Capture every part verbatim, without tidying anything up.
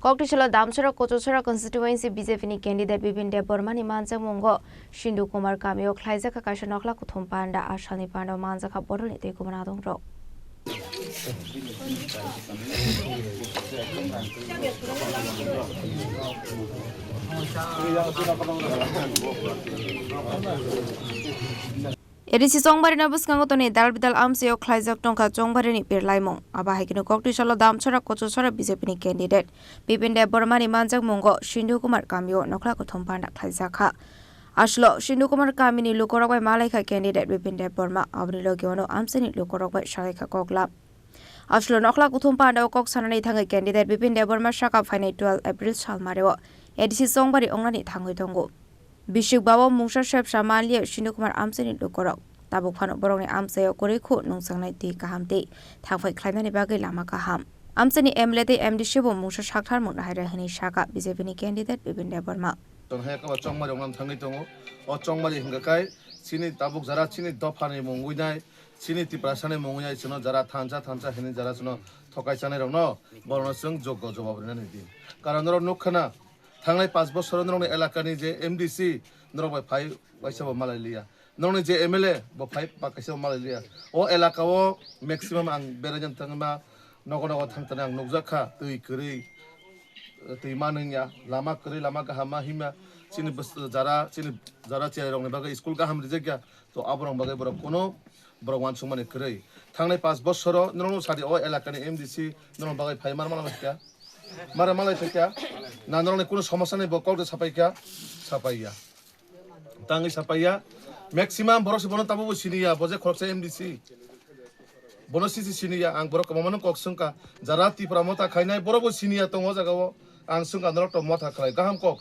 Koktisalo Damchara Kochusara constituency B J P ni candidate Bipin Debbarma ni manjakmungo Sindhu Kumar kamio khlaijak kha kaisa nokhla kuthum panda. A salni panda o manjak kha bodolni tei kubun adongrok. A D C Chongbarino bwskango tonwi dal bidal amchaio khlaijak tongkha Chongbarini birlaimung. Abo hai kheno koktisalo Damchara Kochusara B J P ni candidate Bipin Debbarma ni manjakmungo Sindhu Kumar kamio nokhla kuthum panda khlaijak kha. Aswlo Sindhu Kumar kamini lukurok bai malaikha candidate Bipin Debbarma, aboni logi ano amchaini lukurok bai salaikha koklam. Aswlo nokhla kuthum pandao kok sanani thangwi candidate Bipin Debbarma saka phainai twelve April salmareo A D C Chongbari ongnani thangwi tongo. Bisik bao mungsa sebsa manliya Sindhu Kumar amchaini lukurok. Tabuk phano borokni amchaio kwrwi khu nungchangnai twi kaham tei thangphai khlainani bagwi lama kaham. Amchaini M L A tei M D C bo mungsa saktharmung nahai rw hwnwi saka B J P ni candidate Bipin Debbarma. Tong hai kaba Chongmari onglam thangwi tongo. O Chongmari hwnkha khai chini tabuk jara chini dophani mungwi nai, chini Tiprasani mungwi nai, chwngno jara thansa thansa hwnwi jara chwngno thokai chanai rokno borokno chwng joggo jobab rinani di. Karon norok nukha na, thangnai panch bosoro norokni elakani je M D C norok bai phai waisa bo malai liya. Norokni je M L A bo phai ba kaisa bo malai liya. O elaka o maximum ang berai jani thangma nogo nogo thang thani ang nukjak kha, twi kwrwi, twi manwng ya, lama kwrwi, lama kaham ma himya, chini bwswk jara, chini jara cherairokni bagwi school kaham rijak ya, to aborok bagwi borok kuno borok uansukmani kwrwi. Thangnai panch bosoro norokno sadi o elakani M D C norok bagwi phai mar malai kha, mara malai kha, na norokni kuno somosa ni bo kok de sapai kha, sapai ya. Tangwi sapaiya, maximum borok se bono tabukbo siniya, bo je khoroksa M D C. Bono sisi siniya, ang borok kwbangmano kok swngkha. Jara Tipra Motha khainai, borokbo siniya tongo o jagao. Ang swngkha norok to motha khlai, gaham kok.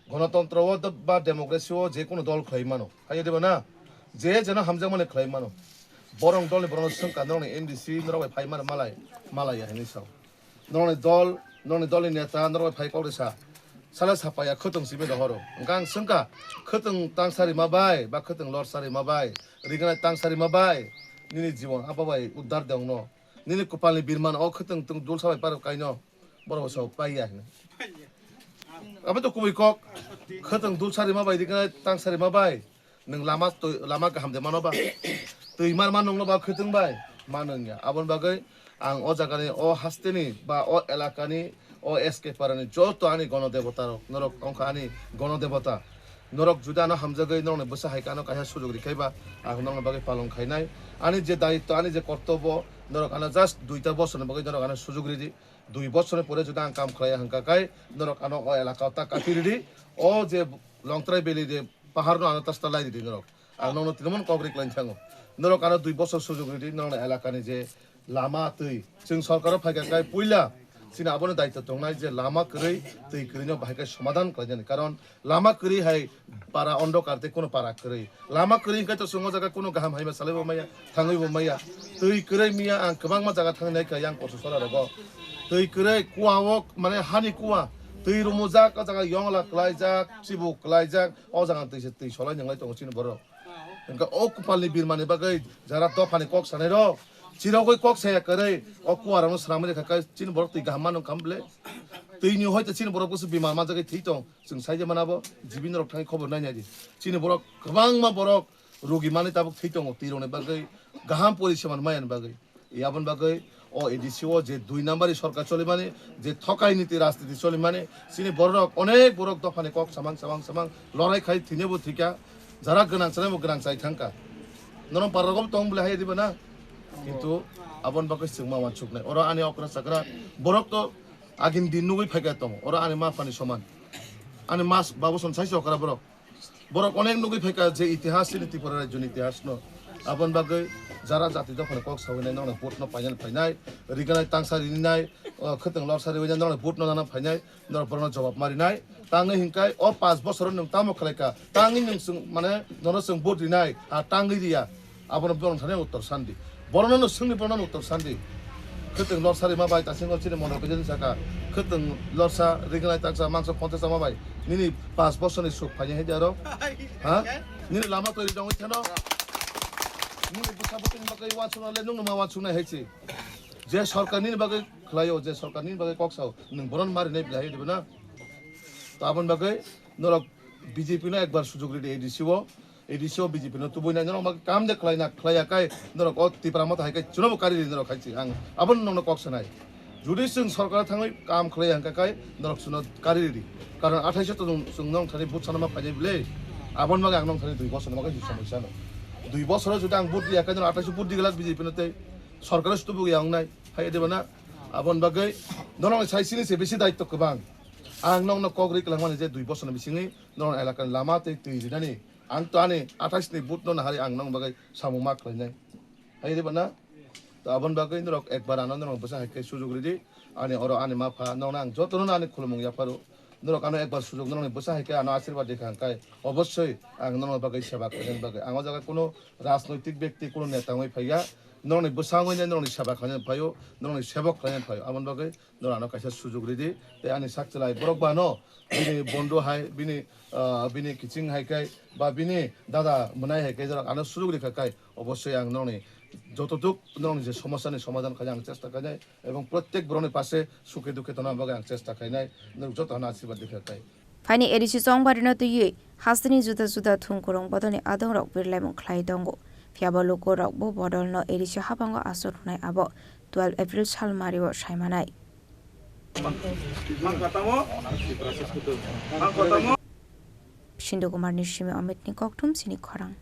Gonotontro o do-, ba democracy o je kono dol khlai mano. Hayo diba na? Je jeno hamjakmani khlai mano. Borok dolni borokno swngkha, norokni M D C, norok bai phai mano malai, malai ya hinwi sao. Norokni dol, norokni dolni neta norok bai phai kok risa. Sala sapaiya khwtwng simi dohoro. Hwnkha ang swngkha, khwtwng tangsa rima bai, ba khwtwng lorsa rima bai, rignai tangsa rima bai, nini jibon abo bai uddar de wngno. Nini kwpalni birman o khwtwng twng dulsa bai parok kaino, borok bai sao paiya hinwi. Abo to kubui kok, khwtwng dulsa rima bai, rignai tangsa rima bai. Nwng lama twi-, lama kaham de mano ba? Twi mar ma nungno ba khwtwng bai? Ma nung ya. Aboni bagwi ang o jagani, o hasteni ba o elakani, o S K parani joto ani gono debota rok, norok wngkha ani gono debota. Norok juda ano hamjagwi norokni bwsa hai khe ano kaisa sujuk rikhai ba, ang norokni bagwi palong khainai. Ani je daitto, ani je kortobo, norok ano just duita bosorni bagwi norok ano sujuk ridi. Dui bosorni pore jodi ang kam khlaiya hwnkha khai, norok ano o elaka o ta kati ridi. O je Longtrai Valley de, pahar no ano ta sita lai ridi norok. Ang nokno tini mon kok ri khlaini thango. Norok ano dui bosor sujuk ridi, norokni elakani je lama twi. Chwng sorkaro phaikha khai puila chini abono daityo tongnai je lama kwrwi, twi kwrwino bahai khe somadhan khlainani. Karon lama kwrwi hai para ondokar tei kuno para kwrwi. Lama kwrwi hwnkhe to chwng o jaga kuno kaham hai ma salai bo maya, thangwi bo maya. Twi kwrwi miya ang kwbangma jaga thangwi nai kha yang Koso sora rogo. Twi kwrwi kua o mane hani kua. Twi rumujak o jaga yongla kwlaijak, chibu kwlaijak, o jaga twi se twi solai nwnglai tongo chini borok. Hwnkhe o kupalni birmani bagwi jara dophani kok sanai rok, chirogwi kok saya kwrwi o kua rokno swnamwi rwkha khe chini borok twi kaham mano wngkha bwle? Twini hoito chini borok bwswk bimar manjagwi thwi tong, chwng sai je mana bo, jibini rok thangwi khobor nai nai di. Chini borok kwbangma borok rugi manwi tabuk thwi tongo twi rokni bagwi, kaham poriseman maya ni bagwi. Aboni bagwi o A D C o je dui number ni sorkar cholimani, je thokai niti rajniti cholimani, chini borok onek borok dophani kok samang samang samang lorai khai thwinaibo thwikha, jara gwnang chanaimo gwnang chai thangkha. Norok paralok tong bwle hai diba na? Kintu aboni bagwi chwng ma uansuknai. Oro ani okra chakra borok to agini din nugwi phaikha tongo. Oro ani ma phani soman. Ani ma babu som saisi okra borok. Borok onek nugwi phaikha je itihas chini Tripura rajyoni itihas no. Aboni bagwi jara jati dophani kok sawinai norok vote no painani phainai, rignai tangsa rinai, o, khwtwng lorsa riwinai norok vote no nana phainai, norok borokno jawab ma rinai. Tangwi hinkai o panch bosoro nwng tamo khlaikha? Tangwi nwng chwng mane nono chwng vote rinai, a tangwi riya. Abono borok thani uttor sandi. Borokno no swngni, borokno no uttor sandi. Khwtwng lorsa rima bai, tasingo chini monor kajani saka. Khwtwng lorsa, rignai tangsa, mangso ponchas ma bai. Nini panch bosorni suk phaini hai aro. Ha? Nini lama twi dongwi thano. Nini bwsa bwtwini bagwi uansukna le nwngno ma uansuknai hai si. Je sorkar nini bagwi khlaio, je sorkar ni bagwi kok sao, nwng bono mari nai belai hai dibo na. To aboni bagwi norok B J P no ekbar sujok ridi A D C o, A D C o B J P no tubui nai, norok bagwi kam de khlai na khlai ya kai, norok o Tipra Motha hai kai chuno bo kari ridi norok khai si ang aboni nokno kok sanai. Judi chwng sorkar thangwi kam khlai ya hwnkha kai norok chuno kari ridi. Karon athais o to chwng, chwng nong thani vote sana ma painai bile. Aboni bagwi ang nong thani dui bosor ma kai somosya no. Dui bosor judi ang vote di ya kai norok athais o vote di glak B J P no tei sorkar o tubui ya wngnai. Hai dibo na? Aboni bagwi norokni sai sini se bisi daitto kwbang. Ang nokno kok ri kwlangmani je dui bosorni bisingni norokni elakani lama tei twi rinani. Ang to ani athais ni vote no nahari ang nokni bagwi samung ma khlainai. Hai dibo na? To aboni bagwi norok ekbar ano norok bwsa hai khe sujok ridi. Ani oro ani ma pha nokno ang jotono ani khulumung yapharo. Norok ano ekbar sujok norokni bwsa hai khe ano asirwad rikha hwnkhe obossoi ang norokni bagwi seba khlainani bagwi. Ang o jaga kuno rajnoitik bekti kuno neta wngwi phaiya. Norokni bwsa wngwi norokni seba khlainani phaio, norokni sebok khlainani phaio. Aboni bagwi norok ano kaisa sujok ridi. Tei ani sak chwlai borok bo ano bini bondo hai, bini, ah, bini kiching hai khe ba bini dada mwnai hai khe norok ano sujok rikha khai obossoi ang norokni jototuk norokni je somosyani somadhan khaina ang chesta khainai. Ebong prottek borokni pase sukhe dukhe tongna bagwi ang chesta khainai, nwng joto hano asirwad rikha khai. Phaini A D C chongbarino twiwi hasteni juda juda thumkurung bodolni adongrok birlaimung khlai tongo. Phiyaba lukurokbo bodolno A D C habango aswk rwnai abo twelve April salmario saimanai. Sindhu Kumarni simi Amitni kokthum sini khorang.